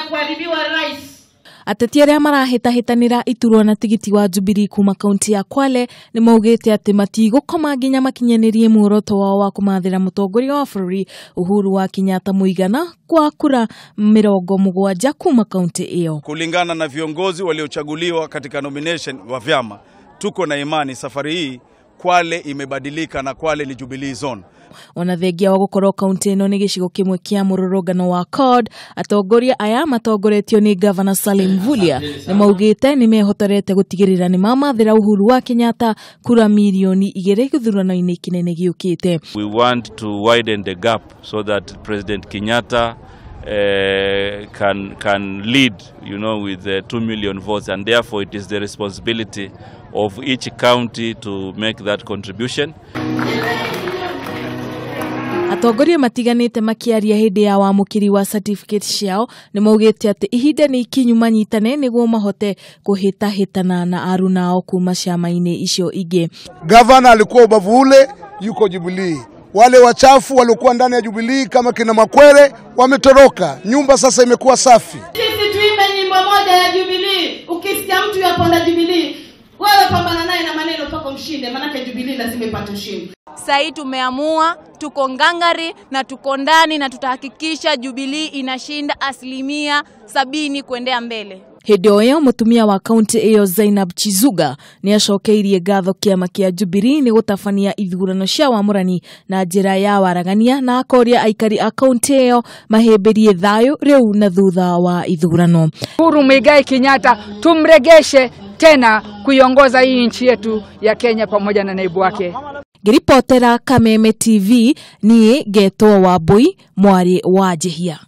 kuharibiwa rais. Ateti arĩa marahĩtahĩtanĩra iturwa na tigiti wa Jubilee kuma kaunti ya Kwale nĩ maugĩte atĩ matigũkoma nginya makinyanĩrie muoroto wao wa kũmathĩra mũtongoria wa bũrũri Uhuru wa Kenyatta mũigana kwa kura 70 kuma kaunti ĩyo. Kulingana na viongozi waliochaguliwa katika nomination wa vyama, tuko na imani safari hii Kwale imebadilika na Kwale ni Jubilee zone. Ona thengia wa gukorwo kaunti ĩno nĩ gĩcigo kĩmwe kĩa mũrũrũngano wa CORD, atongoria aya matongoretio nĩ Governor Salim Mvurya nĩ maugĩte nĩ mehotorete gũtigĩrĩra nĩ mamathĩra Uhuru wa Kenyatta kura 2 milioni gĩthurano-inĩ kĩnene gĩũkĩte. We want to widen the gap so that President Kenyatta can lead with 2 million votes, and therefore it is the responsibility of each county to make that contribution. Atongoria matiganĩte makĩaria hĩndĩ ya wamũkĩri wa certificate ciao nĩ maugĩte atĩ ihinda nĩ ikinyu manyitane nĩguo mahote kũhĩtahĩtana na arunao kuma ciama-inĩ icio ingĩ. Gavana alikuwa ubavu ule, yuko Jubilee. Wale wachafu waliokuwa ndani ya Jubilee kama kina Makwere wametoroka. Nyumba sasa imekuwa safi. Sisi tuimbe nyimbo moja ya Jubilee. Ukisikia mtu yaponda Jubilee, wewe pambana naye na maneno mpaka mshinde, maanake Jubilee lazima ipate ushindi. Sasa tumeamua, tuko ngangari na tuko ndani na tutahakikisha Jubilee inashinda 70% kuendea mbele. Hĩndĩ o ĩyo mũtumia wa kaunti ĩyo Zainab Chizuga nĩ acokeirie ngatho kĩama kĩa Jubilee nĩ gũtabania ithurano cia wamũrani na njĩra ya waragania na akoria aikari a kaunti ĩyo mahĩmbĩrie thayũ rĩu na thutha wa ithurano. Uhuru Muigai Kenyatta tumregeshe tena kuiongoza hii nchi yetu ya Kenya pamoja na naibu wake. Ngĩribotera Kameme TV niĩ ngetwo Wambui mwarĩ wa Njihia.